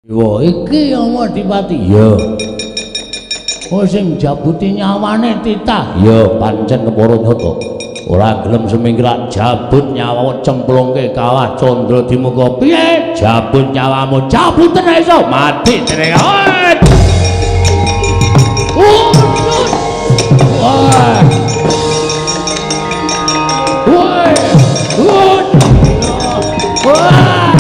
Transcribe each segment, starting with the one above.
Wah, iki ya Adipati. Ya. Oh sing jabuti nyawane titah. Ya pancen kepara nyata. Ora gelem semingkrak jabut nyawa cemplungke kawah Candra Dimuka. Piye? Jabut nyawamu, jabuten iso mati jenenge. Wah. Wah. Wah.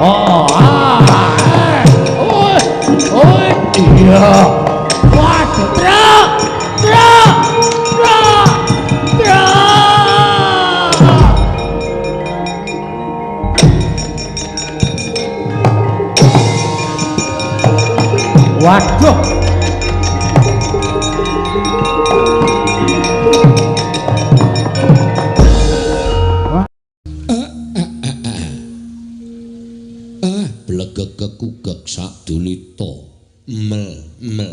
Oh, ah, oh, oh, iya. Waduh, truk, truk, truk, truk. Waduh. Blegeg-kukek sadulita mel mel.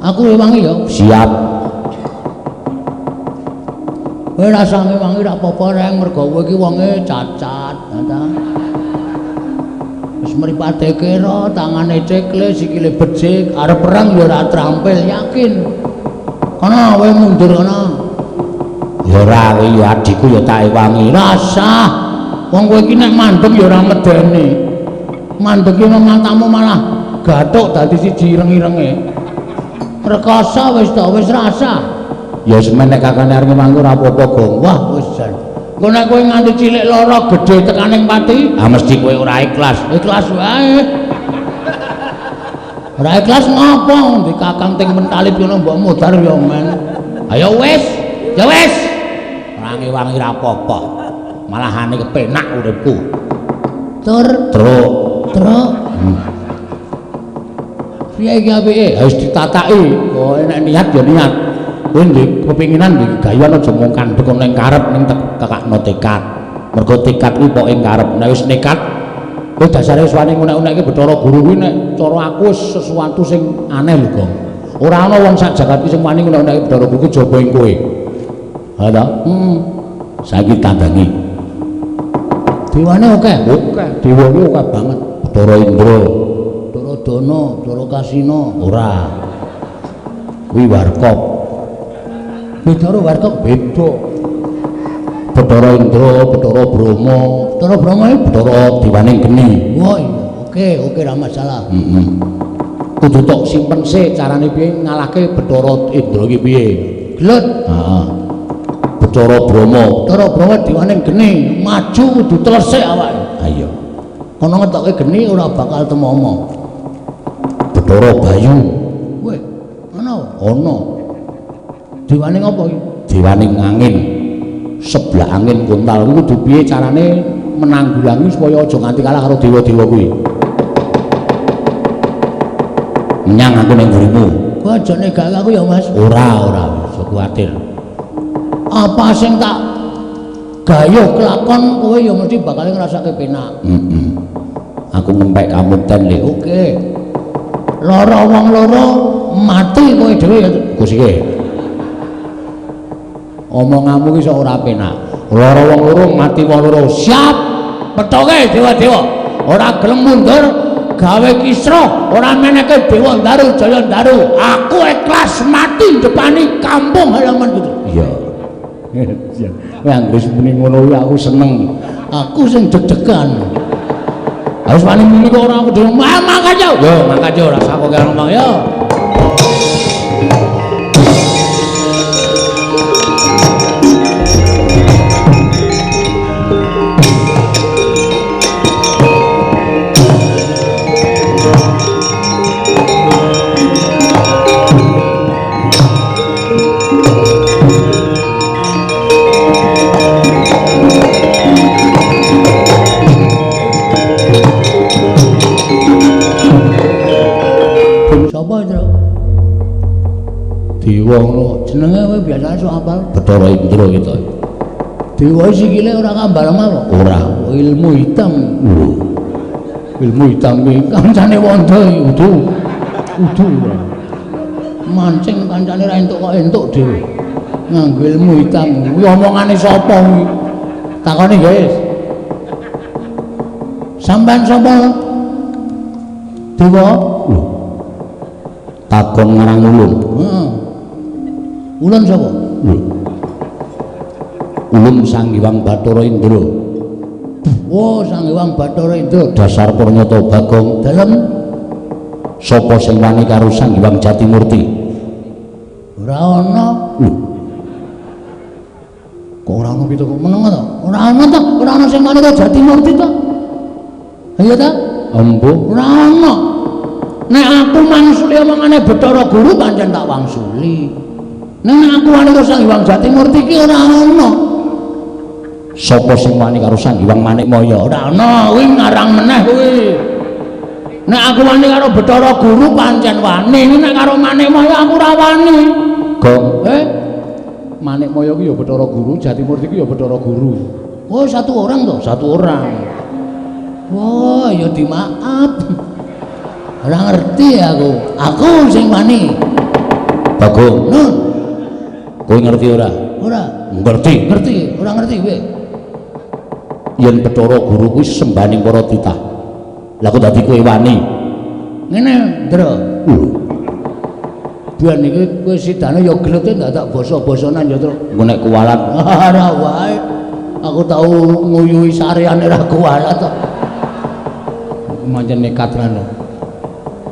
Aku rewangi ya. Siap. Kowe rasah ngewangi ra apa-apa reng, mergo kowe iki wonge cacat, ta. Wis mripate kira, tangane cekle, sikile becik, arep perang ya ora trampil, yakin. Kono kowe mundur kono. Ya ora, kowe ya adikku ya tak ewangi. Rasah. Wong kowe iki nek mandeg ya ora medeni. Mandeg ki matamu malah gathuk dadi siji ireng-irenge. Rekoso wis to, wis rasa. Ya semen nek kakane arep ngewangi ora apa-apa, Gong. Wah, wis jan. Engko nek kowe nganti cilik lara gedhe tekaning pati, ah mesti kowe ora ikhlas. Ikhlas wae. Ora ikhlas ngopo? Ndi kakang ting mentalip ngono mbok mudhar ya men. Ayo wis, ya wis. Ora ngewangi ora apa-apa. Malahane kepenak uripku. Tur, truk, truk. Piye iki apike? Harus ditataki. Oh, nek niat ya niat. Kowe ndek kepinginan ndek gayan aja mung kandhek ning karep ning tekakno tekad. Mergo tekad kuwi pokoke karep. Nek wis nekat, kowe dasare wis wani ngunek-unekke Bathara Guru kuwi nek cara aku wis sesuatu sing aneh lho, Gong. Ora ana wong sak jagat iki sing wani ngunek-unekke Bathara Guru kejaba ing kowe. Ha ta? Heeh. Saiki tandangi. Dewane akeh, akeh. Dewa kuwi akeh banget. Bathara Indra, Bathara Dana, Bathara Kasina, ora. Kuwi Warkop. Bathara Warkop beda. Bathara Indra, Bathara Brahma, Bathara Brahma iki Bathara dewaning geni. Wah, iya. Oke, oke ra masalah. Heeh. Kudu tok simpen sik carane piye ngalahke Bathara Indra iki piye. Gelut. Heeh. Bathara Brahma, Bathara Brahma dewaning geni, maju kudu telesik awake. Ha iya. Kono ngetoke geni ora bakal temomo. Bathara Bayu. Weh, ana? Ana. Dewaning apa iki? Dewaning angin. Sebelah angin kontal kuwi kudu piye carane menanggulangi supaya aja nganti kalah karo dewa-dewa kuwi. Menyang aku ning mburimu. Kowe aja negake aku ya, Mas. Ora, ora, aja kuwatir. Apa sing tak gayuh kelakon kowe ya mesti bakal ngrasake penak. Heeh. Aku ngempek kamukten le. Oke. Lara wong loro mati kowe dhewe ya Gusti. Omonganmu iki sok ora penak. Lara wong loro mati wong loro. Siap. Pethoke dewa-dewa. Ora gelem mundur gawe kisruh, ora meneke Dewa Ndaru Jaya Ndaru. Aku ikhlas mati depani kampung halaman gitu. Iya. Kowe anggere muni ngono kuwi aku seneng. Aku sing deg-degan. Harus wani muni kok ora aku dhewe. Mangkat yo. Yo, mangkat yo rasa kok ngomong yo. Sapa, Indra? Dewa ngono. Jenenge kowe biasane sok apal? Bathara Indra kita. Dewa sikile ora kambal apa? Ora, ilmu hitam. Lho. Ilmu hitam kuwi kancane wondo iki udu. Udu. Mancing kancane ra entuk kok entuk dhewe. Nganggo ilmu hitam. Kuwi omongane sapa kuwi? Takoni, guys. Sampeyan sapa? Dewa. Lho. Takon marang ulun. Heeh. Ulun sapa? Lho. Ulun Sang Hyang Bathara Indra. Oh, Sang Hyang Bathara Indra. Dasar purnyata Bagong. Dalem sapa sing wani karo Sang Hyang Jatimurti? Ora ana. Lho. Kok ora ana pitu kok meneng to? Ora ana to, ora ana sing wani karo Jatimurti to. Iya ta? Embuh. Ora ana. Nek aku mangsuli omongane Bathara Guru pancen tak wangsuli. Nek aku wani karo Sang Hyang Jatimurti ki ora ana. Sapa sing wani karo Sang Hyang Manikmaya? Ora ana, kuwi ngarang meneh kuwi. Nek aku wani karo Bathara Guru pancen wani, nek karo Manikmaya aku ora wani. Gong. Manikmaya ki ya Bathara Guru, Jatimurti ki ya Bathara Guru. Oh, satu orang toh? Satu orang. Wah, ya dimaaf. Ora ngerti aku. Aku sing wani. Bagong. Nun. Kowe ngerti ora? Ora. Ngerti. Ngerti, ora ngerti kowe. Yen Bathara Guru kuwi sembahaning para titah. Lah kok dadi kowe wani? Ngene, Ndra. Lho. Buan iki kowe sidane ya gelete ndak basa-basanan ya, Tru. Engko nek kuwalat ora wae. Aku tau nguyuhi sareane ra kuwalat to. Aku mancen nekat ra.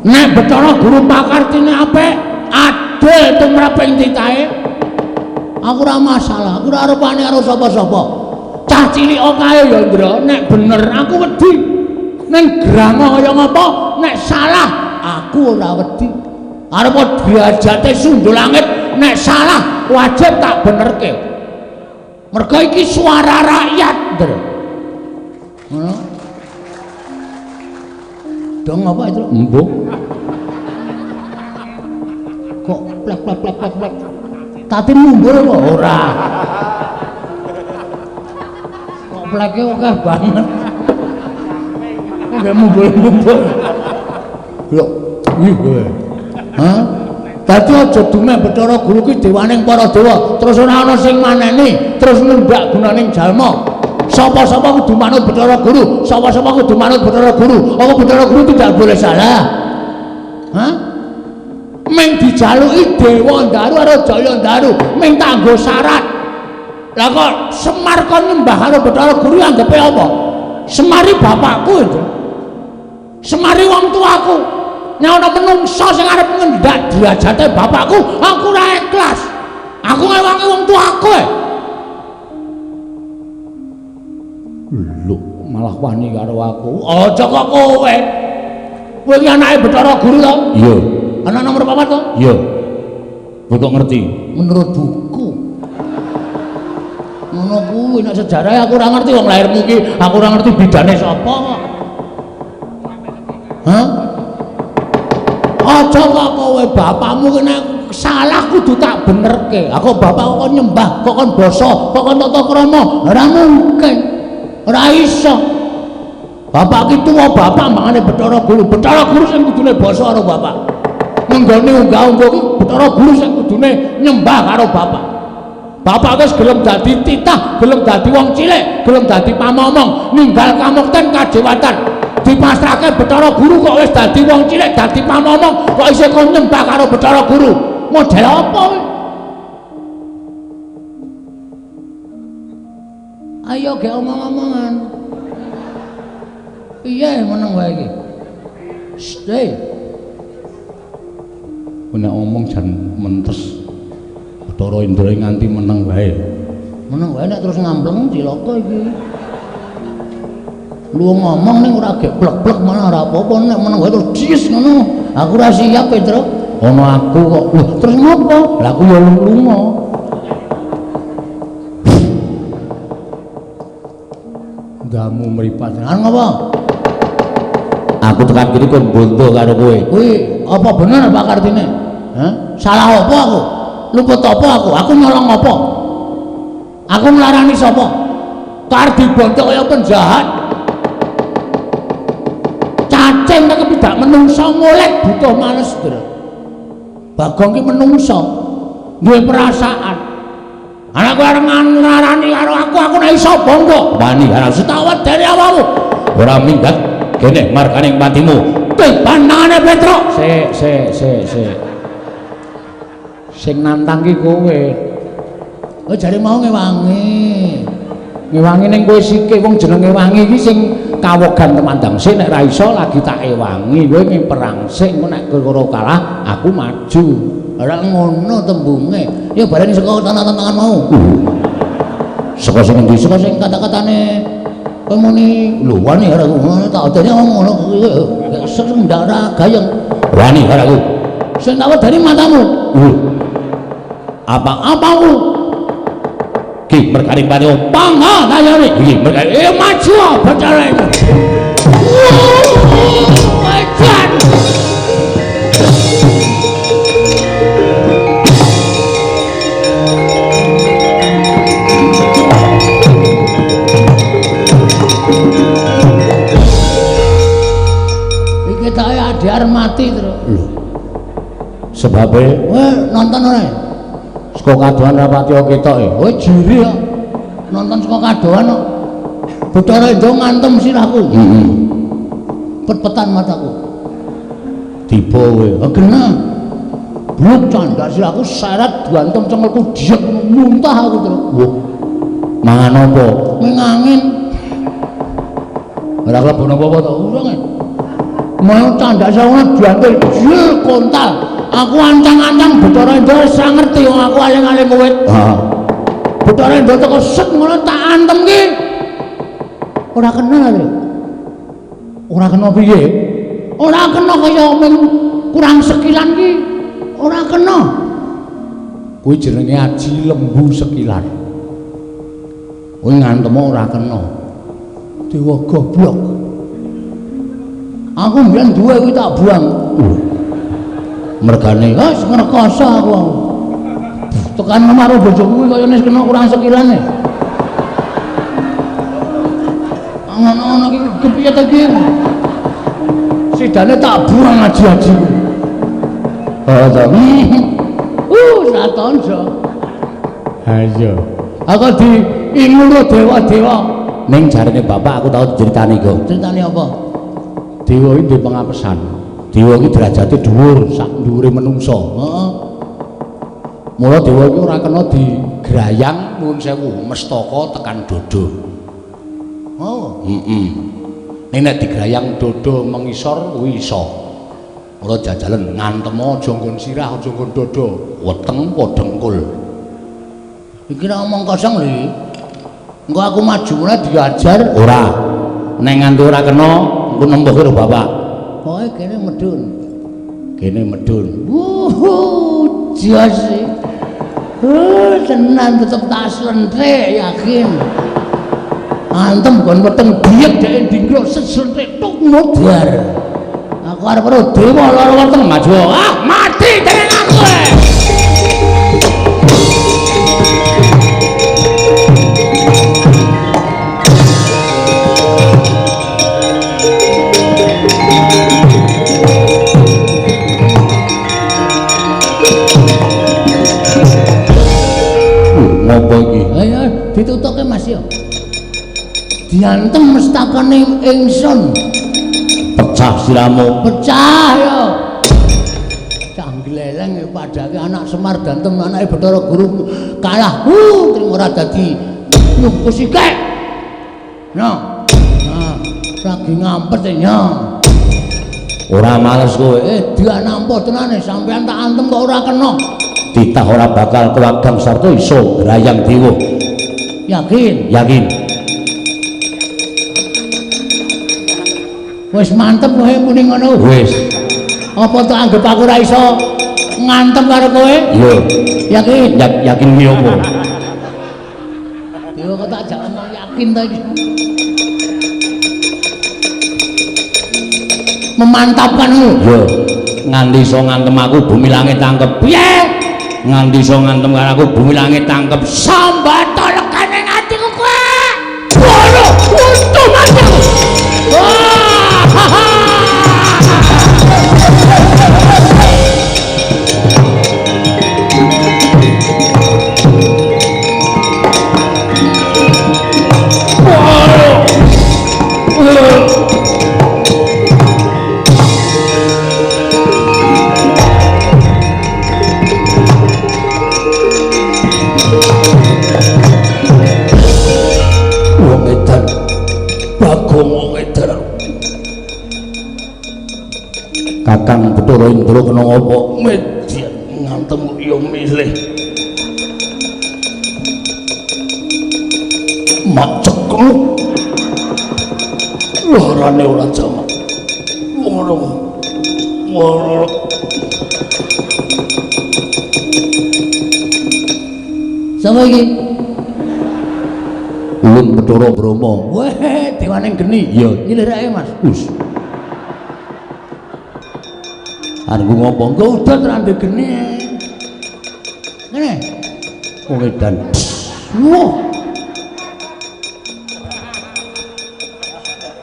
Nek Bathara Guru pakartine apik, adil tumraping titahe. Aku ora masalah, aku ora arep wani karo sapa-sapa. Cah cilik kae ya, Ndra, nek bener aku wedi. Ning grama kaya ngapa, nek salah aku ora wedi. Arep derajate sundul langit, nek salah wajib tak benerke. Mergo iki suara rakyat, Ndra. Ngono. Dong apa itu? Embuh. Kok plek plek plek plek plek. Tati mundur apa ora? Kok pleke akeh banget. Nggak mumbul-mumbul. Lho, ih kowe. Hah? Dadi aja dumeh Bathara Guru ki dewaning para dewa, terus ora ana sing maneni, terus nembak gunaning jalma. Sapa-sapa kudu manut Bathara Guru, sapa-sapa kudu manut Bathara Guru. Apa Bathara Guru tidak boleh salah? Hah? Ming dijaluki Dewa Ndaru karo Jaya Ndaru, ming tanggo syarat. Lah kok Semar kon nyembah karo Bathara Guru anggepe apa? Semari bapakku itu. Semari wong tuaku. Nek ana menungsa sing arep ngendak derajate bapakku, aku ora ikhlas. Aku ngewangi wong tuaku. Lho, malah wani karo aku. Aja kok kowe. Kowe iki anake Bathara Guru to? Iya. Anak nomor 4 to? Iya. Kowe kok ngerti? Menurut buku. Ngono kuwi nek sejarah aku ora ngerti wong lahirmu iki, aku ora ngerti bidane sapa kok. Hah? Aja kok kowe bapakmu ki nek salah kudu tak benerke. Aku bapakku kok nyembah, kok kon basa, kok kon tata krama, ora mungkin. Ora iso. Bapak ki tuwa bapak mangane Bathara Guru. Bathara Guru sing kudune basa karo bapak. Ngenggone unggah-ungguh ki Bathara Guru sing kudune nyembah karo bapak. Bapak wis gelem dadi titah, gelem dadi wong cilik, gelem dadi pamomong, ninggal kamukten kadewatan. Dipasrahke Bathara Guru kok wis dadi wong cilik, dadi pamomong, kok isih kon nyembah karo Bathara Guru. Model apa kowe? Ayo ge omong-omongan. Piye meneng wae iki? Stay. Nek omong jan mentes. Bathara Indra nganti meneng wae. Meneng wae nek terus ngampleng cilaka iki. Lu ngomong ning ora geblek-blek malah ora apa-apa, nek meneng wae terus dies ngono. Aku ora siap, Petro. Ana aku kok. Lho, terus ngopo? Lah aku ya lunga. Ndamu mripat. Lan ngopo? Aku tekan kene kon bondo karo kowe. Kuwi apa bener Pak Kartine? Hah? Salah apa aku? Luput apa aku? Aku nyolong apa? Aku nglarani sapa? Kar dibondo kaya penjahat. kancing nek kepidak menungso ngolet butuh males, Ndra. Bagong ki menungso duwe perasaan. Ana kowe arep ngarani karo aku, aku nek iso bangga. Wani ora setawet dari awakmu. Ora minggat kene marganing patimu. Tibanane Petruk. Sik sik sik sik. Sing nantang ki kowe. Oh jare mau ngewangi. Ngewangi ning kowe sike wong jenenge wangi iki sing kawogan temandang sik nek ra iso lagi tak ewangi. Kowe perang sik engko nek karo kalah aku maju. Ora ngono tembunge. Ya bareng saka tangan-tangan mau. Saka sing endi? Saka sing kata-katane kowe muni lho wani ora ngono tak odene ngomong ngono kuwi. Sing ndak ora gayeng. Wani ora aku. Sing tak wedani matamu. Apa-apamu? Ki mergane pati pangga tayane. Iki mergane maju bocah iki. Wajan. Iki tak adhar mati terus. Lho. Sebabe kowe nonton ora? Saka kadohan rapati ketok e. Oh jiri kok. Nonton saka kadohan kok. Bathara Indra ngantem sirahku. Heeh. Pet-petan mataku. Tiba kowe. Oh kena. Bluk candak sirahku seret diantem cengelku diek muntah aku terus. Wah. Mangan apa? Mengangin. Ora klebon apa-apa to. Urung e. Mau candak sirahku diantel jel kontal. Aku ancang-ancang Bathara Indra wis ora ngerti wong aku aling-aling wit. Heeh. Bathara Indra teko set ngono tak antem ki. Ora kena lho. Ora kena piye? Ora kena kaya mung kurang sekilan ki. Ora kena. Kuwi jenenge aji lembu sekilan. Kuwi ngantem ora kena. Dewa goblok. Aku mbiyen duwe kuwi tak buang. Mergane wis ngrekoso aku. Tekan omah karo bojoku kuwi kaya wis kena kurang sekilane. Ngono-ngono iki kepiye ta iki? Sidane tak buang aji-aji. Oh ta. Satonjo. Ha iya. Aku diingulo dewa-dewa. Ning jarene bapak aku tau diceritani kok. Critane apa? Dewa iki duwe pengapesan. Dewa iki derajate dhuwur sak dhuwure menungsa. Heeh. Mula dewa iki ora kena digrayang nuwun sewu mestaka tekan dodo. Oh, heeh. Ning nek digrayang dodo mengisor kuwi iso. Mula jajalen ngantem aja nggon sirah, aja nggon dodo, weteng apa dengkul. Iki nek omong kosong lho iki. Engko aku maju mulai diajar ora. Nek nganti ora kena engko nempuh karo bapak. Pokoke kene medun. Kene medun. Wuh, jos. Tenan tetep tak slentrek yakin. Antem gon weteng biek dhek dingkluk slentrek tuk modar. Aku arep karo dewa lara weteng maju. Ah, mati dening aku. Ngopo iki? Ayo ditutuke Mas yo. Diantem mestakane ingsun. Pecah siramu. Pecah yo. Cah gleleng padake anak Semar dantem anake Bathara Guru kalah. Trimo ora dadi nyuku sikek. No. Nah, lagi ngampet ya. Ora males kowe. Dianampa tenane sampean tak antem kok ora kena. Titah ora bakal kewagang sarta iso grayang dewa. Yakin? Yakin. Wis mantep kowe muni ngono. Wis. Apa tak anggap aku ora iso ngantem karo kowe? Iya. Yakin? Yakin ki opo? Dewa kok tak jak ngomong yakin ta iki. Memantapkan ngono. Iya. Nganti iso ngantem aku bumi langit tangkep. Piye? Nganti iso ngantem karo aku bumi langit tangkep. Sambata lekane atiku kowe. Bono, untung mati. Wah! Ha ha! Kakang Bathara Indra kena apa? Median ngantem ya milih. Mak cekluk. Larane ora jamak. Ngono. Ngono. Sapa iki? Ulun Bathara Brahma. Weh, dewane geni. Iya, nyilirake Mas. Us. Arep ngopo? Engko udan ra ndek geni. Ngene. Wong edan. Wah.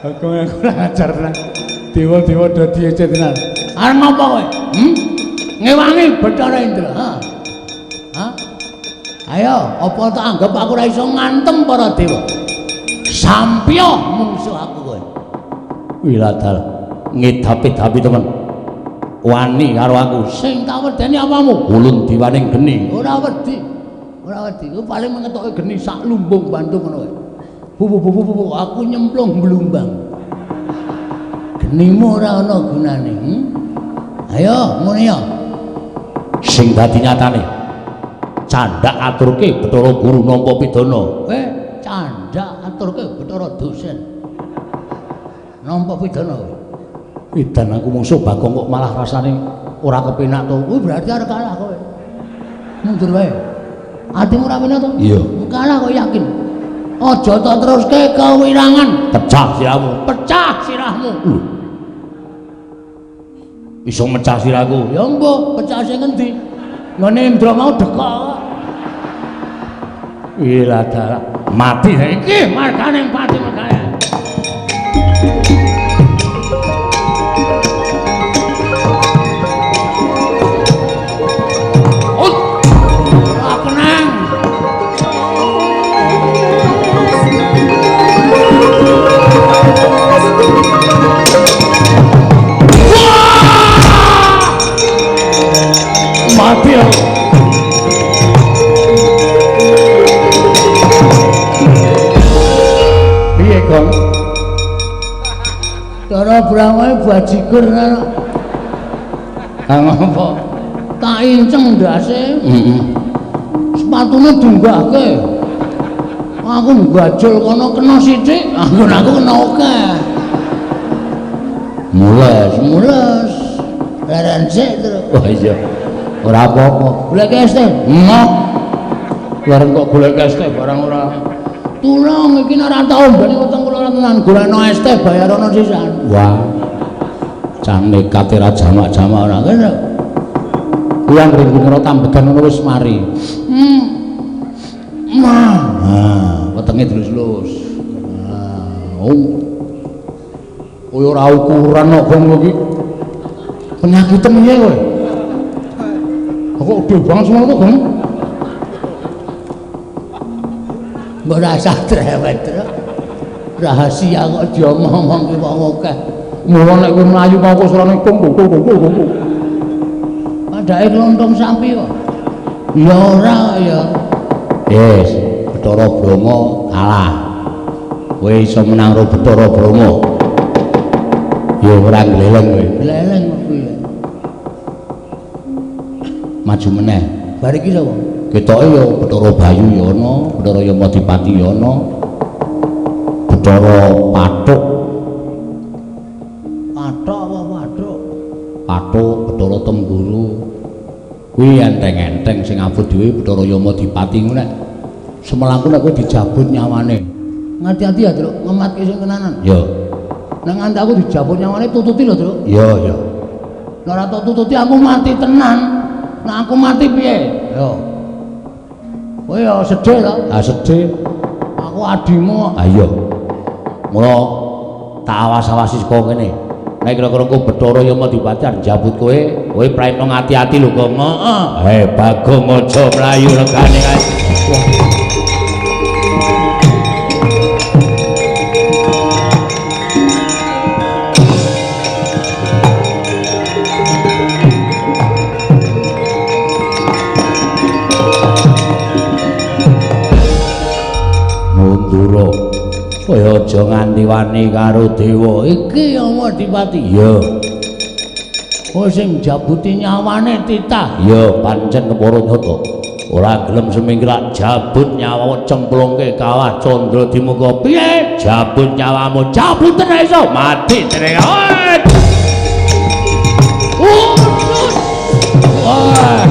Aku kurang ajar tenan. Dewa-dewa do diece tenan. Arep ngopo kowe? Ngewangi Bathara Indra. Ha. Ha? Ayo, apa tak anggap aku ora iso ngantem para dewa? Sampya mungsuh aku kowe. Wiladal ngedapi-dapi temen. Wani karo aku. Sing tak wedeni apamu? Ulun diwaning geni. Ora wedi. Ora wedi. Ku paling mengetoke geni sak lumbung Bandung ngono kowe. Bu bu bu bu aku nyemplung blumbang. Genimu ora ana gunane. Ayo, ngene ya. Sing dadi nyatane. Candhak aturke Bathara Guru nampa pidana. Kowe candhak aturke Bathara dosen. Nampa pidana kowe. Edan aku mungsuh Bagong kok malah rasane ora kepenak to. Kuwi berarti arep kalah kowe. Mundur wae. Atimu ora penak to? Iya. Kalah kok yakin. Aja tak teruske kewirangan. Pecah sirahmu. Pecah sirahmu. Lho. Iso mecah sirahku. Ya mbuh, pecah sing ngendi? Nggone Indra mau dekok. Wiladal mati iki margane pati mergane. Mati aku. Piye, Gong? Cara Brahma bajigur ngono. Ha ngopo? Tak inceng ndase. Heeh. Sepatune dunggahke. Aku nggajul kono kena sithik, anggon aku kena akeh. Mules, mules. Leren sik terus. Oh iya. Ora apa-apa. Golek es teh. Emoh. Bareng kok golek es teh barang ora. Tulung iki nek ora tau ombene weteng kula ora tenan golekno es teh bayarono sisan. Wah. Cah nekate ra jamak-jamak ora kene. Kuwi anggere ngira tambegan ngono wis mari. Ma. Ha, wetenge dilus-lus. Ha, oh. Kowe ora ukuran kok gong iki. Penyakiten piye kowe? Kok gede banget semono to, Gong? Mbok rasah drewet, Tru. Rahasia kok diomong-omongke wong akeh. Mula nek kowe mlayu mau kok surane kung kung kung kung kung. Padake klontong sapi kok. Ya ora ya. Yes, Bathara Brahma kalah. Kowe iso menang karo Bathara Brahma. Ya ora gleleng kowe. Gleleng kuwi. Maju meneh. Bar iki sapa? Ketoke ya Bathara Bayu ya ana, Bathara Yamadipati ya ana. Bathara Pathuk. Pathuk apa Pathuk? Pathuk Bathara Temguru. Kuwi enteng-enteng sing abot dhewe Bathara Yamadipati ngono nek semelangku nek kowe dijabut nyawane. Ngati-ati ya, Truk, ngematke sing tenanan. Ya. Nek nganti aku dijabut nyawane tututi lho, Truk. Ya, ya. Nek ora tok tututi aku mati tenan. Nek aku mati piye? Yo. Kowe ya sedih to? Ah sedih. Aku adimu. Ah iya. Mula tak awas-awasi saka kene. Nek kira-kira ku Bathara Yamadipati arep njabut kowe, kowe praipno ngati-ati lho, Gong. Heeh. Eh, Bagong aja mlayu regane kae. Wah. Mundura. Kowe aja nganti wani karo dewa. Iki Yamadipati. Iya. Oh sing jabuti nyawane titah. Ya pancen kepara nyata. Ora gelem semingkrak jabut nyawa cemplungke kawah Candra Dimuka. Piye? Jabut nyawamu, jabuten iso mati jenenge. Wah. Wah.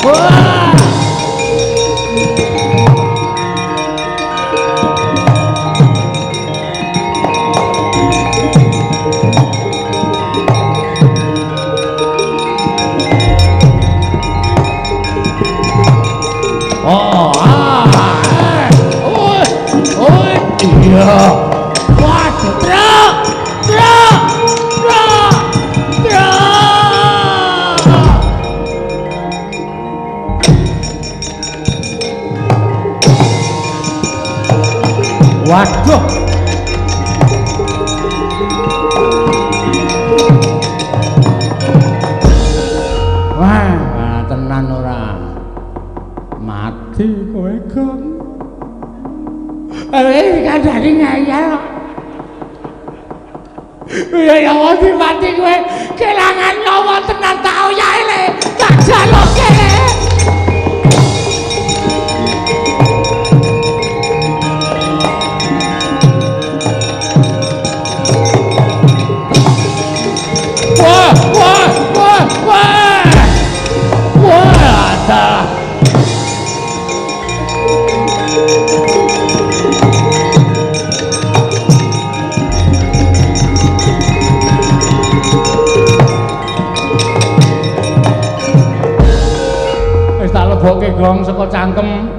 Wah. Oh, ah, oh, oh, iya. Waduh, truk, truk, truk, truk. Waduh. Wah, tenan ora. Mati kowe, Gong. Eh, kandhane ngeyel. Ya ya mati kowe kelangan nyawa tenan tak oyahe le. Tak jaloke le. Wah, wah, wah, wah. Wah, ada. Wis tak lebokke gong saka cangkem.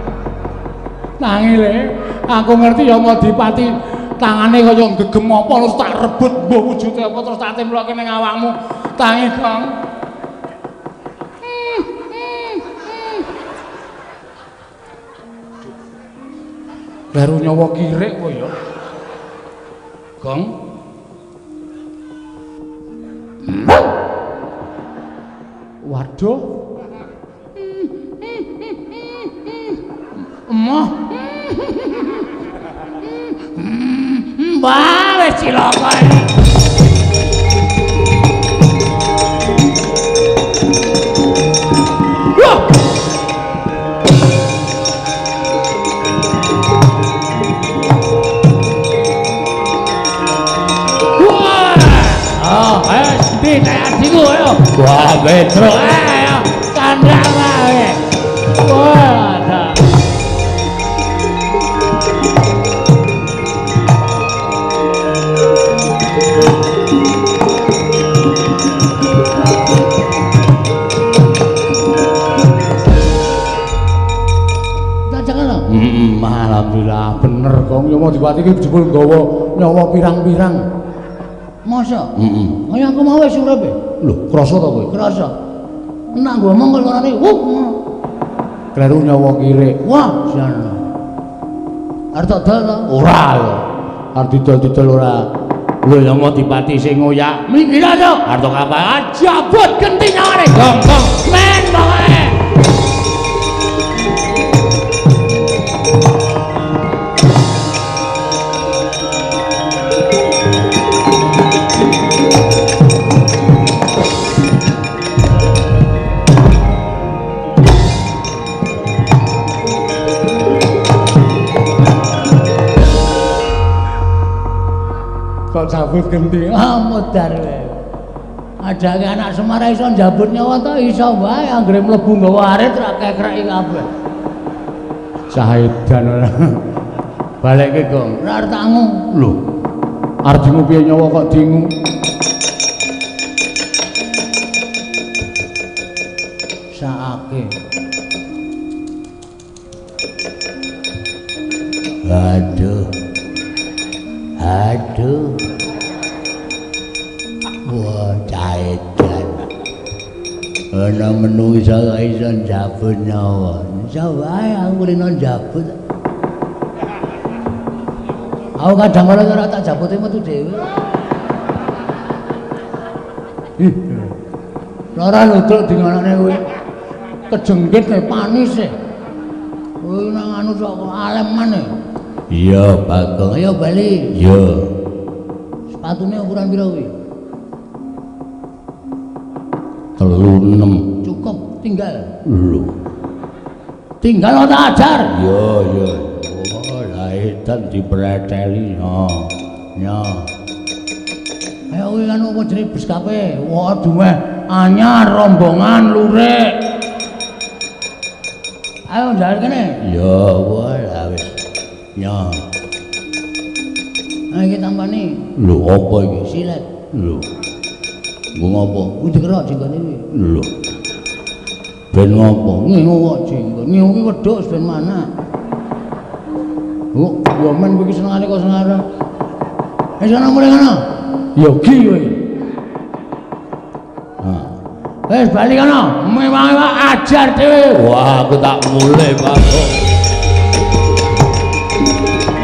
Tangi le, aku ngerti ya Madipati tangane kaya gegem apa terus tak rebut mbok wujude apa terus tak templokke ning awakmu. Tangi gong. Baru nyawa kirik kowe ya. Gong. Waduh. Emoh. Wah, wis cilaka. Wah. Wah. Oh, ayo ndi nek adikku ayo. Wah, Petro. Ayo, kandhang wae. Wah, ada. Alhamdulillah bener Gong. Ya Madipati iki jebul nggawa nyawa pirang-pirang. Masa? Heeh. Kaya aku mau wis urip e. Lho, krasa ta kowe? Krasa. Nek ngomong kaya ngene, wuh. Kleru nyawa kirik. Wah, jan. Arep tak dol ta? Ora lho. Arep didol-didol ora. Lho ya Madipati sing ngoyak. Minggir to. Arep tok apa? Jabut genti nyawane. Gong, gong. Men pokoke. Kok jabut genti? Ah, modar kowe. Adake anak Semar iso njabut nyawa ta iso wae anggere mlebu nggawa arit ra kekreki kabeh. Cahedan ora. Balekke, Gong. Ora arep tak ngu. Lho. Arep dingu piye nyawa kok dingu? Saake. Aduh. Aduh. Wah, caedan. Ana menungsa iso njabut nyawa. Iso wae aku rene njabut. Aku kadang kala ora tak jabuti metu dhewe. Ih. Ora ludruk dingonone kowe. Kejengkit e panis e. Kowe nang anu sok aleman e. Iya, Bagong. Ayo bali. Iya. Sepatune ukuran pira kuwi? 36. Cukup, tinggal. Lho. Tinggal tak ajar. Iya, iya. Oh, lah edan dipreteli. Ha. Ya. Ayo kuwi kan apa jenenge bus kape? Wah, dumeh anyar rombongan lurik. Ayo ndar kene. Ya, wah lah wis. Ya. Nah iki tampane. Lho, apa iki? Silet. Lho. Nggo ngopo? Kuwi dikerok jenggone kuwi. Lho. Ben ngopo? Ngingu kok jenggot. Ngingu ki wedhus ben mana? Oh, ya men kowe iki senengane kok senengane. Wis ana mulih ngono. Ya ki kowe. Ha. Wis bali kono. Mewah-mewah ajar dhewe. Wah, aku tak mulih, Pak.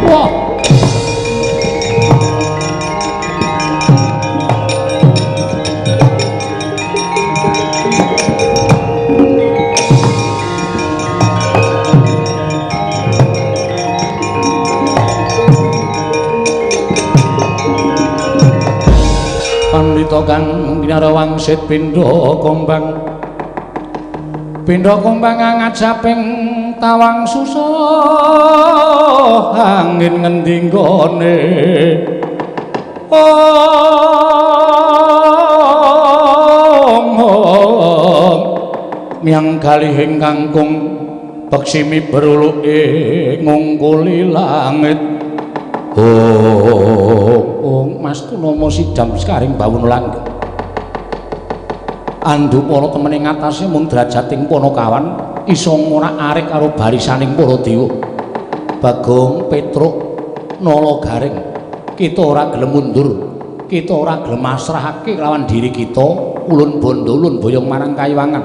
Wah. Pandita kang kinara wangsit pindha kombang. Pindha kombang angat saping tawang susah angin ngendi nggone. Om om miyang galih ingkang peksi miberuluke ngungkuli langit. Oh, Mas Tunomo sidam sekaring bawun langgeng. Andupala temen ing atase mung drajating Panakawan iso ngorak-arik karo barisaning para dewa. Bagong, Petruk, Nala Garing, kita ora gelem mundur, kita ora gelem masrahake kelawan diri kita, ulun bondo ulun boyong marang kayiwangan.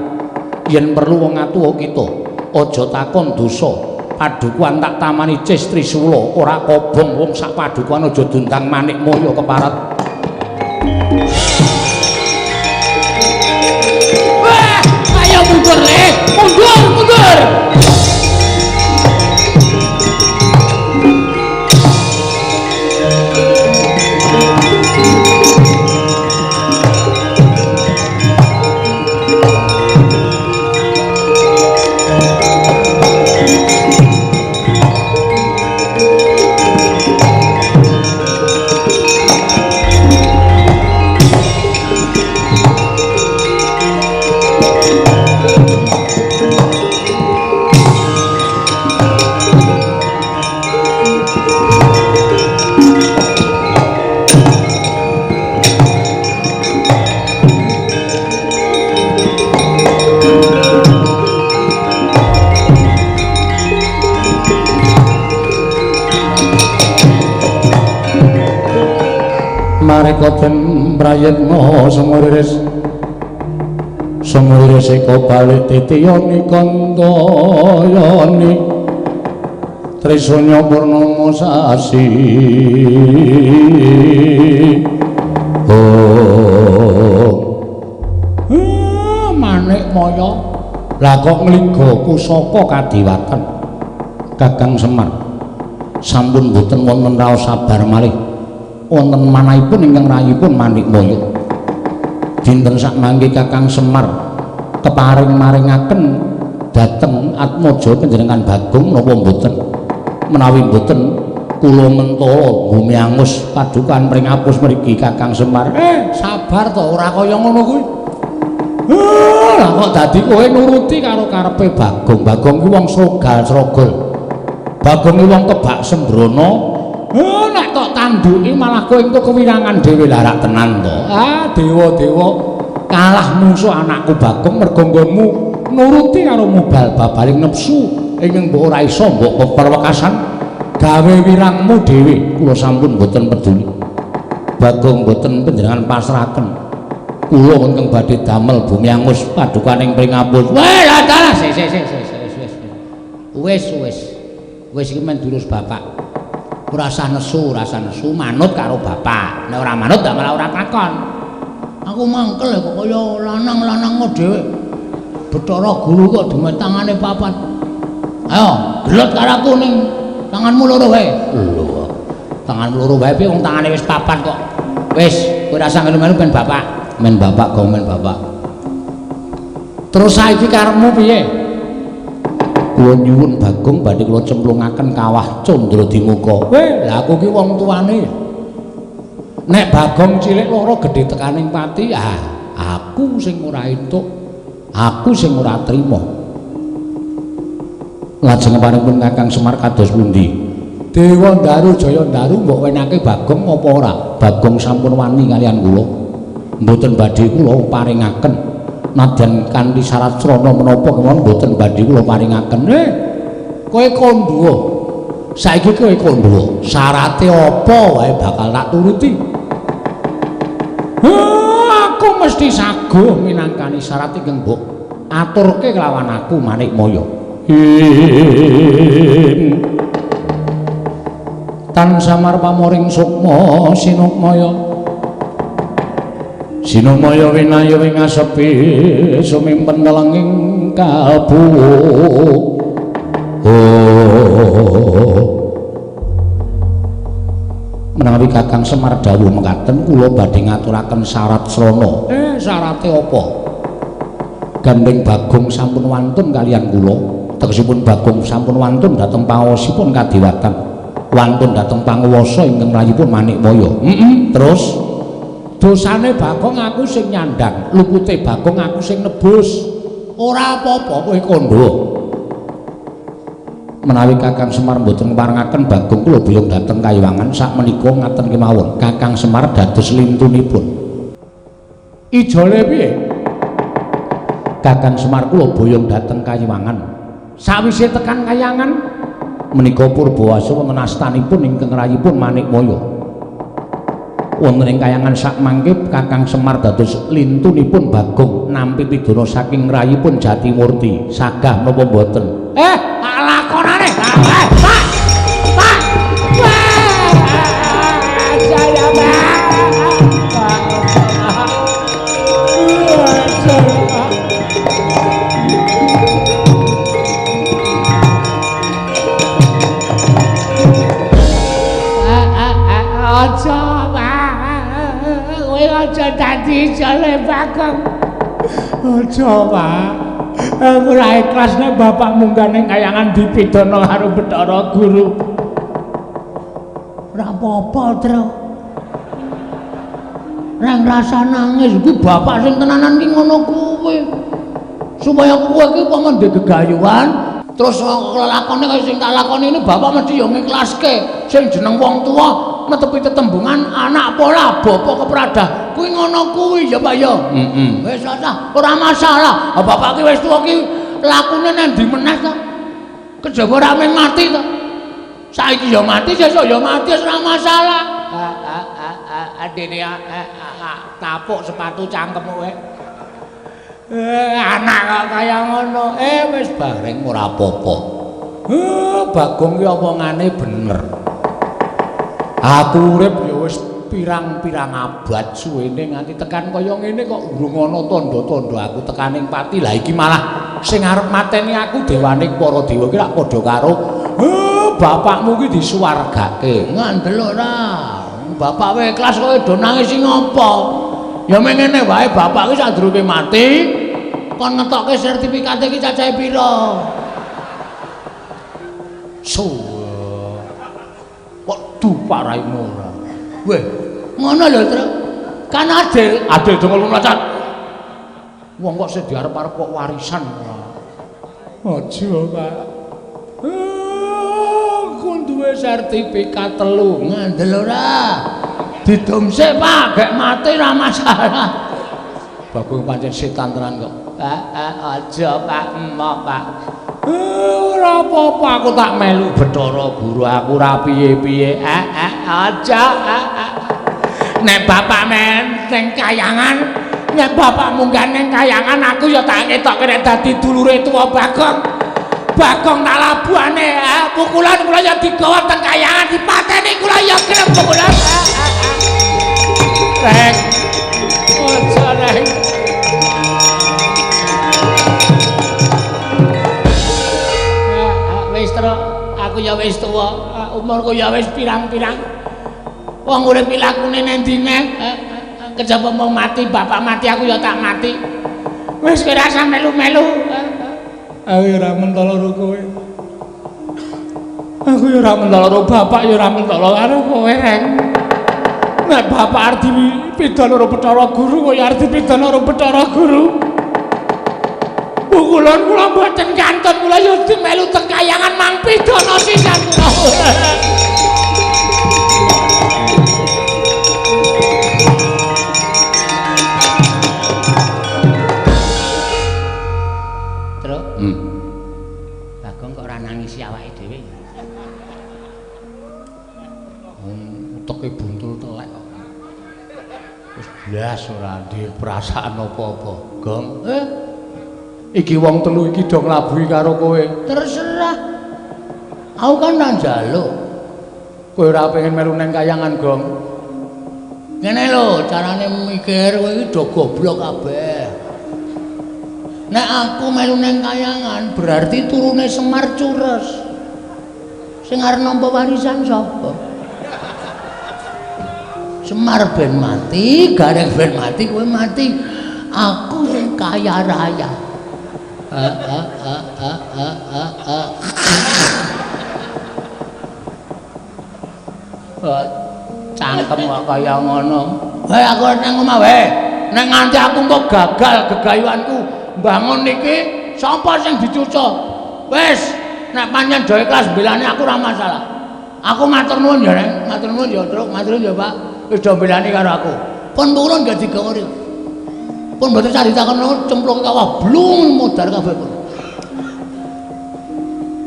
Yen perlu wong atuwa kita, aja takon dosa. Padukuan tak tamani Cis Trisula ora kobong wong sak padukuan aja dundang manik moyo keparat. Wah, ayo mundur le, mundur, mundur. Mareka den prayitna sumuriris sumuriris eka balik titiyani kantayani Trisanya purnama sasi. Oh, manik maya lah kok ngliga pusaka kadiwatan Kakang Semar sampun boten wonten raos sabar malih wonten manahipun ingkang rayipun Manikmaya. Dinten sakmangke Kakang Semar keparing maringaken dhateng atmaja panjenengan Bagong napa mboten? Menawi mboten kula mentala bumi angus padukan pringapus mriki Kakang Semar. Sabar to ora kaya ngono kuwi. Lah kok dadi kowe nuruti karo karepe Bagong. Bagong kuwi wong srogal-srogol. Bagong kuwi wong kebak sembrono. Nek tok tanduki malah kowe engko kewirangan dhewe larak tenan to. Ah, dewa-dewa kalah musuh anakku Bagong mergo nggonmu nuruti karo mubal babaling nepsu ingkang mbok ora iso mbok peperwekasan gawe wirangmu dhewe. Kula sampun mboten peduli. Bagong mboten panjenengan pasrahaken. Kula ingkang badhe damel bumi angus padukaning pringapus. Weh, lah dalah sik sik sik wis wis. Wis wis. Wis iki men durus bapak. Ora usah nesu, ora usah nesu, manut karo bapak. Nek ora manut dak malah ora takon. Aku mangkel kok kaya lanang-lanang dhewe. Bathara guru kok dume tangane papat. Ayo, gelut karo aku ning Tanganmu loro wae. Lho. Tanganmu loro wae piye wong tangane wis papat kok. Wis, kowe ora usah melu-melu ben bapak. Men bapak gong men bapak. Terus saiki karepmu piye? Kula nyuwun Bagong badhe kula cemplungaken kawah Candradimuka. Weh, lha aku ki wong tuane. Nek Bagong cilik loro gedhe tekaning pati, ah, aku sing ora entuk. Aku sing ora trima. Lajeng paringipun Kakang Semar kados pundi? Dewa Ndaru Jaya Ndaru mbok wenake Bagong apa ora? Bagong sampun wani kalian kula. Mboten badhe kula paringaken. Nadyan kanthi syarat srana menapa kemawon mboten badhe kula paringaken. Kowe kandha. Saiki kowe kandha. Syarate apa wae bakal tak turuti. Aku mesti saguh minangkani syarat ingkang mbok aturke kelawan aku Manikmaya. Tan samar pamoring sukma sinukmaya. Sinumaya winaya ing asepi sumimpen telenging kalbu. Oh. Menawi Kakang Semar dawuh mekaten kula badhe ngaturaken syarat srana. Syarate apa? Gandeng Bagong sampun wantun kalian kula. Tegesipun Bagong sampun wantun dhateng paosipun kadewatan. Wantun dhateng panguwasa ingkang rayipun Manikmaya. Terus dosane Bagong aku sing nyandang, lupute Bagong aku sing nebus. Ora apa-apa kowe kandha. Menawi Kakang Semar mboten ngparengaken Bagong kula boyong dhateng Kayiwangan sakmenika ngaten kemawon. Kakang Semar dados lintunipun. Ijole piye? Kakang Semar kula boyong dhateng Kayiwangan. Sawise tekan Kayangan menika purbawasa wonten astanipun ingkang rayipun Manikmaya. Wonten ing kayangan sakmangke Kakang Semar dados lintunipun Bagong nampi pidana saking rayipun Jatimurti. Sagah napa mboten? Tak lakonane. Pak. Pak. Jaya Pak. Aja aja dadi jale Bagong. Aja, Pak. Aku ora ikhlas nek bapak munggah ning kayangan dipidana karo Bathara Guru. Ora apa-apa, Tru. Ora ngrasa nangis iki bapak sing tenanan ki ngono kuwi. Supaya kowe iki umpama ndek gegayuhan, terus lelakone kaya sing tak lakoni ini bapak mesti yo ngiklaske. Sing jeneng wong tuwa netepi tetembungan anak pola bapak kepradah kuwi ngono kuwi ya Pak ya. Wis ora masalah. Bapak ki wis tuwa ki lakune nang ndi meneh to. Kejaba ora mung mati to. Saiki ya mati, sesuk ya mati, wis ora masalah. Adene tapuk sepatu cangkemmu kowe. Anak kok kaya ngono. Wis bareng ora apa-apa. Bagong ki omongane bener. Aku urip ya wis pirang-pirang abad suwene nganti tekan kaya ngene kok urung ana tandha-tandha aku tekaning pati. Lah iki malah sing arep mateni aku dewane para dewa iki lak padha karo bapakmu ki disuwargake. Ngandel ora? Bapak wae ikhlas kowe do nangis sing apa? Ya mengene wae bapak ki sadurunge mati kon ngetokke sertifikate iki cacahe pira? Kok dupak raimu ora. Weh, ngono lho, Tru. Kan adil, adil dongol mlacat. Wong kok sing diarep-arep kok warisan ora. Aja, Pak. Aku duwe sertifikat 3, ngandel ora? Didum sik, Pak, gek mati ora masalah. Bagong pancen setan tenan kok. Aja, Pak, emoh, Pak. Ora apa-apa aku tak melu Bathara Guru aku ora piye-piye. Aja. Nek bapak men ning kayangan, nek bapak munggah ning kayangan aku ya tak ketokke nek dadi dulure tuwa Bagong. Bagong tak labuhane, pukulan kula ya digawa teng kayangan dipateni kula ya gelem pukulan. Rek. Aja rek. Wis, Tru, aku ya wis wis tuwa, umurku ya wis pirang-pirang. Wong urip lakune nang ndi neh? Kejaba mau mati, bapak mati aku ya tak mati. Wis kowe ora usah melu-melu. Aku ya ora mentolo karo kowe. Aku ya ora mentolo karo bapak ya ora mentolo karo kowe, Reng. Nek bapak arep dipidana karo Bathara Guru, kowe arep dipidana karo Bathara Guru. Pukulan kula mboten kantun, kula ya melu teng kayangan mang pidana sisan kula. Truk. Bagong kok ora nangisi awake dhewe. Uteke buntul telek kok. Wis blas ora duwe perasaan apa-apa, Gong. Iki wong telu iki do nglabuhi karo kowe. Terserah. Aku kan ora njaluk. Kowe ora pengen melu nang kayangan, Gong. Ngene lho, carane mikir kowe iki do goblok kabeh. Nek aku melu nang kayangan berarti turune Semar cures. Sing arep nampa warisan sapa? Semar ben mati, Gareng ben mati, kowe mati. Aku sing kaya raya. Cangkem kok kaya ngono. Hei aku nang omah wae. Nek nganti aku engko gagal gegayuanku mbangun iki, sapa sing dicucuk? Wis, nek pancen do ikhlas mbelani aku ora masalah. Aku matur nuwun ya, Reng. Matur nuwun ya, Truk. Matur nuwun ya, Pak. Wis do mbelani karo aku. Pun purun gak digawa. Pun mboten caritaken cemplung kawah blung modar kabeh pun.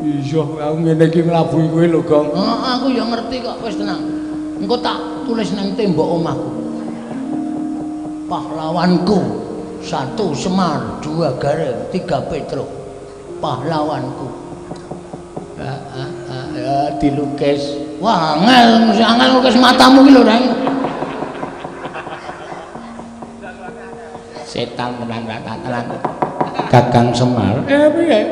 Iya, aku ngene iki nglabuhi kowe lho, Gong. Heeh, aku ya ngerti kok, wis tenang. Engko tak tulis nang tembok omahku. Pahlawanku 1 Semar, 2 Gareng, 3 Petruk. Pahlawanku. Ya dilukis. Wah, angel, angel lukis matamu ki lho, Reng. Setan tenan tenan. Kakang Semar. Piye?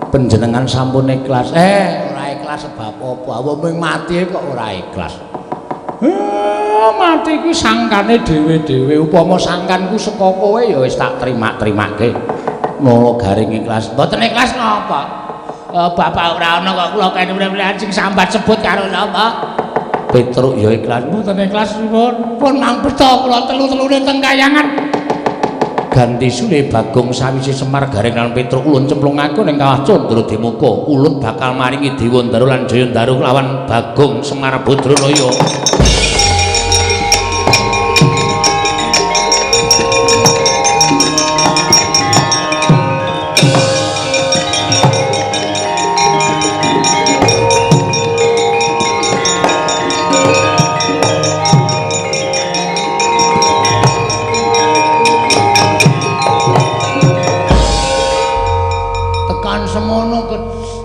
Panjenengan sampun ikhlas. Ora ikhlas sebab apa? Wong ming mati kok ora ikhlas. Mati ku sangkane dhewe-dhewe. Upama sangkanku saka kowe ya wis tak terima-terimake. Mula Garing ikhlas. Mboten ikhlas napa? Bapak ora ana kok kula kene mrene sing sambat sebut karo sapa? Petruk ya ikhlas. Mboten ikhlas pun. Pun mang beto kula telu-telune teng kayangan. Ganti sule Bagong sawise Semar Gareng lan Petruk ulun cemplung aku ning kawah Candradimukha. Ulun bakal maringi Dewandaru lan Jayandaru lawan Bagong Semar Badranaya.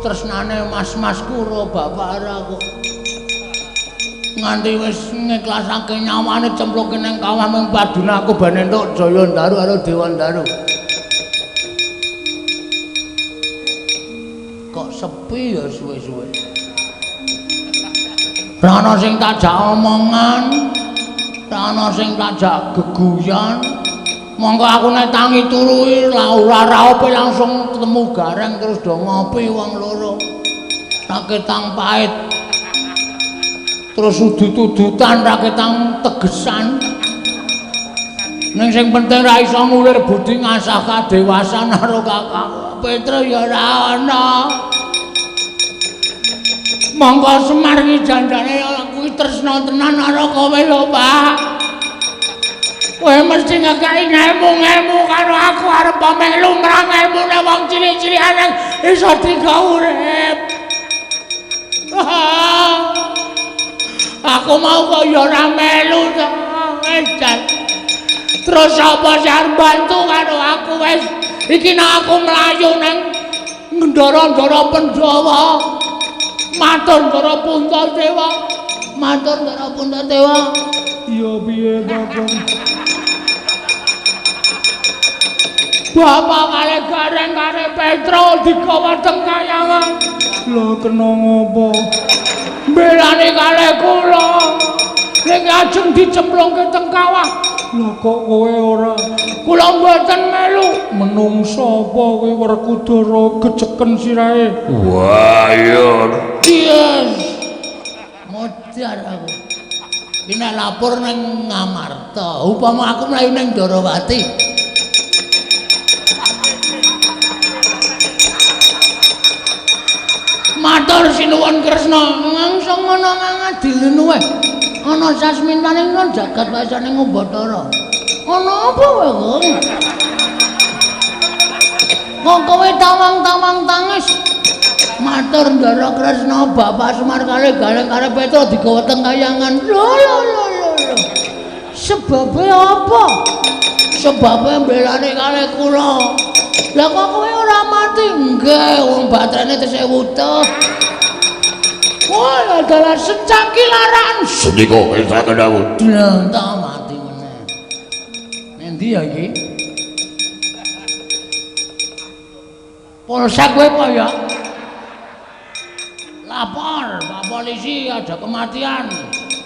Tresnane mas-masku ro bapak ora kok nganti wis ngiklasake nyawane cempluke nang kawah mung padune aku ben entuk Jayandaru karo Dewandaru. Kok sepi ya suwe-suwe. Ora ana sing tak jak omongan, ora ana sing tak jak geguyon. Monggo aku nek tangi turu ora raope langsung ketemu Gareng terus do ngopi wong loro. Raketang pahit. Terus udut-udutan raketang tegesan. Ning sing penting ra iso ngulir budi ngasah kadewasan karo kakak Petro ya ora ana. Monggo Semar iki jandane aku tresna tenan karo kowe lho, Pak. Kowe mesti ngekeki ngelmu-ngelmu karo aku arep melu mrang ngelmune wong cilik-cilikan iso digawe urip. Aku mau kok ya ora melu to. Edan. Terus sapa sing arep bantu karo aku wis iki nek aku mlayu nang ndara-ndara Pandhawa. Matur Ndara Puntadewa. Matur Ndara Bapak kale Gareng kare Petro digawa teng kayangan. Lho kena ngopo? Mbelani kale kula. Ning ajeng dicemplungke teng kawah. Lho kok kowe ora? Kula mboten melu. Menungsa apa kowe Werkudara gejeken sirahe? Wah iya. Yes. Modar aku. Iki nek lapor nang Ngamarta, upama aku mlayu nang Darawati. Matur sinuwun Kresna, langsung ana ngadilinu wae. Ana sasmintane nang jagat wasane Bathara. Ana apa wae, Gong? Kok kowe tawang-tawang tangis? Matur Ndara Kresna, Bapak Semar kali Gareng karo Petro digawa teng kayangan. Lho lho lho lho. Sebabe apa? Sebabe mbelani kali kula. Lah kok kowe ora mati? Nggih, wong baterene tesih wutuh. Wah, adalah secaki laran. Sendika kersane dawuh. Dlentak mati meneh. Endi ya iki? Polsek kowe apa ya? Lapor, Pak Polisi ada kematian.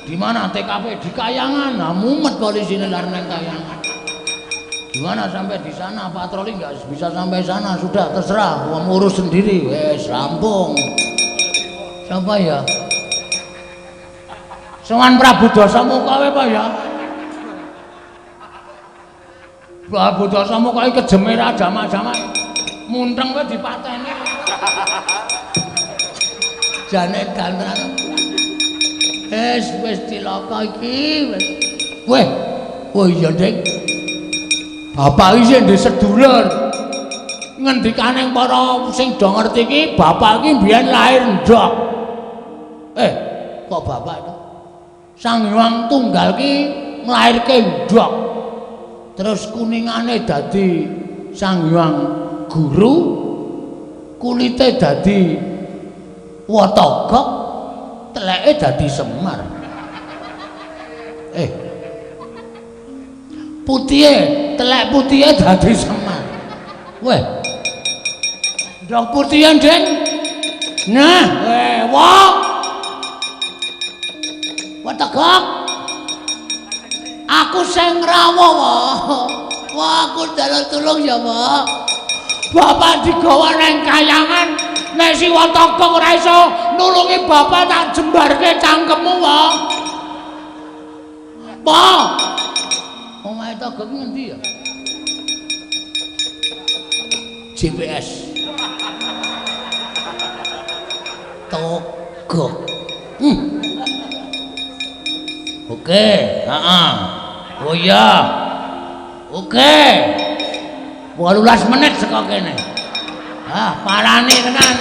Di mana TKP? Di Kayangan. Nah, mumet polisine lar nang Kayangan. Gimana sampai di sana? Patroli nggak bisa sampai sana, sudah terserah, gua ngurus sendiri. Wes rampung. Siapa ya? Sowan Prabu Dasamuka kowe apa ya? Prabu Dasamuka iki kejeme ra jamak-jamak. Munteng kowe dipateni. Jane dandan. Wes wis cilaka iki wis. Weh, oh iya, Dik. Bapak iki sing ndek sedulur. Ngendikane para sing do ngerti iki, bapak iki mbiyen lahir ndok. Kok bapak to? Sang Hyang Tunggal ki nglairke ndok. Terus kuningane dadi Sang Hyang Guru, kulite dadi Watagok, teleke dadi Semar. Putihe, telek putihe dadi Semar. Weh. Ndok putihe, Ding. Nah, weh, wah. Watagok. Aku sing ngrawuh, wah. Wah, aku njaluk tulung ya, Pak. Bapak digawa nang kayangan. Nek si Watagok ora iso nulungi bapak tak jembarke cangkemmu, wah. Pak. Omahe Togok ngendi ya? GPS. Togok. Oke, heeh. Oh iya. Oke. 18 menit saka kene. Ah, parane tenan.